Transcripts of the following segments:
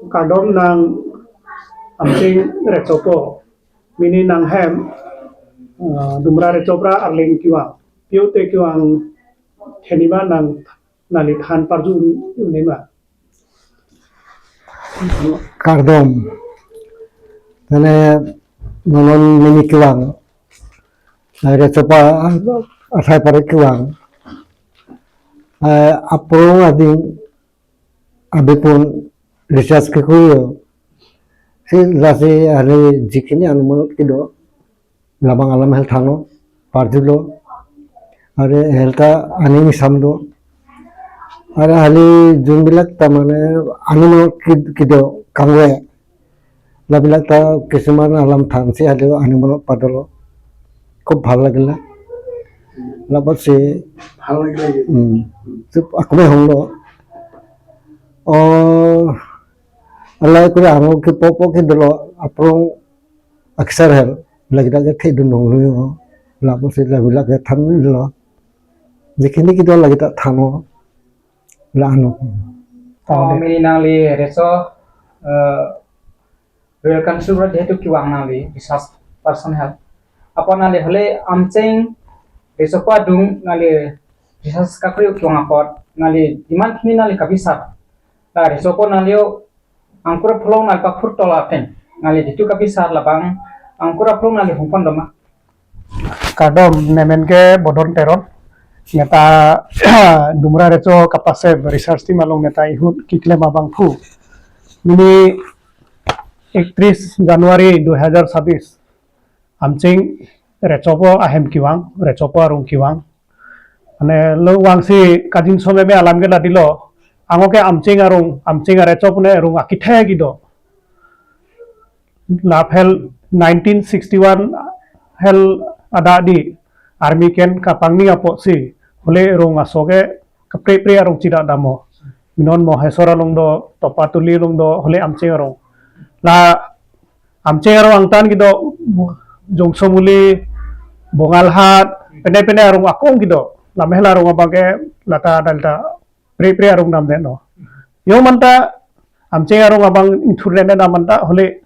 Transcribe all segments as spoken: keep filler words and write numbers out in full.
Kardom nang Amching Rechopo. Mini nang hem, uh, Dumra Rechopra Arleng Kevang. Piote Kevang theniba nang nali than parju unima. Kardom. Tane nonon mini Kevang. Rechopa athai pare Kevang. Eh, aphrong ading abipun research ke kuyo. Si lasi hari jikini anu monot kedo. Labang alam hel thano, parjulo. Are hel ta ani ni samdo. Are hali jun bilak ta mane ani no kid-, kedo kangwe. Labilak ta kisuman alam thansi hali ani monot padolo. Khub bhal lagila. Labatsi ভাল লাগিলে। Hmm. Chup akme honglo. Oh, alai kure amo ke popo ke dolo aphrong aksar hel lagi dak ke thedun honglo. Labatsi labilak ke thanlo. Jikini kedo lagi ta thano. La anu. Oh, mini nangli Recho, eh, Royal Council ra dihetu Kevang nangli research person hel. Apot nangli hole Amching Rechopo adung nangli research kakri Kevang apot nangli demand kini nangli kabisar. La Rechopo nangli o angkur aphrong nangli pakhur tola ateng nangli ditu kabisar labang angkur aphrong nangli hongpon doma. Kardom, nemen ke Bodon Teron. Neta Dumra Recho kapasem research team along neta ihut keklem abangphu. Mini iktris January dua hajar sabis. Amching Rechopo ahem Kevang, Rechopo arong Kevang. Mane lo vangsi kajinso meme alam ke ladilo. Ango ke Amching arong, Amching Rechopo ne arong akethe kedo. Lapen nineteen sixty-one hel adadi army ken kapangni apotsi hole arong aso ke kaprepre arong chida damo. Minon Mahesor along do, Topatuli along do, hole Amching arong. La Amching arong angtan kedo Jongsomuli, Bongalhat, pene pene arong akong kedo. Lamhel arong abang ke lata dalta prepre arong namdetlo. Yo manta Amching arong abang inthur nene na manta hole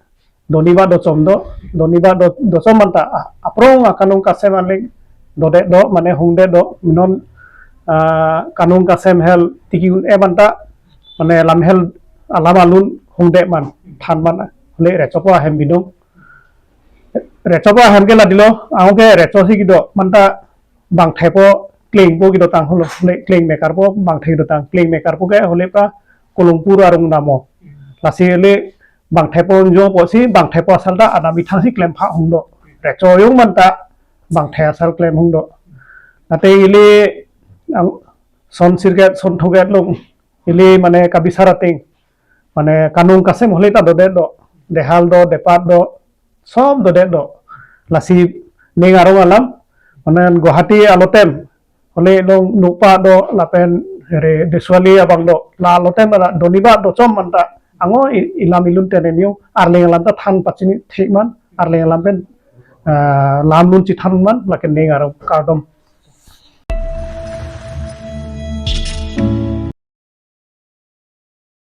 doniba dochom do, doniba do, dochom manta, ah, aphrong akanung kasem anling dodet do, mane hongdet do, minon, ah, kanung kasem hel tiki un-e manta, mane lamhel alam alun hongdet man, than man, hole Rechopo ahem binong. Rechopo ahem ke ladilo, ango ke Recho si kedo, manta bangthepo klengpo kedo tang holo, hole kleng mekarpo bangthe kedo tang, kleng mekarpo ke hole pra Kolongpur arong damo. Lasi hole bangthepo unjo apotsi bangthepo asal ta anami thangsi klem pha hongdo. Recho yo manta bangthe asal klem hongdo. Nate ili ang son sirket son thoket along ili mane kabisar ateng. Mane kanung kasem hole ta dodet do. Dehal do, depat do, sob dodet do. Lasi ning arong alam, mane Guwahati alotem, hole long Nokpa do, lapen re Desuwali abang do, la alotem la doniba dochom manta, ango i-, ilam ilun tene niu, Arleng alam ta than pachini thik man, Arleng alam pen, ah, lam lun chethan man, lake ning arong kardom.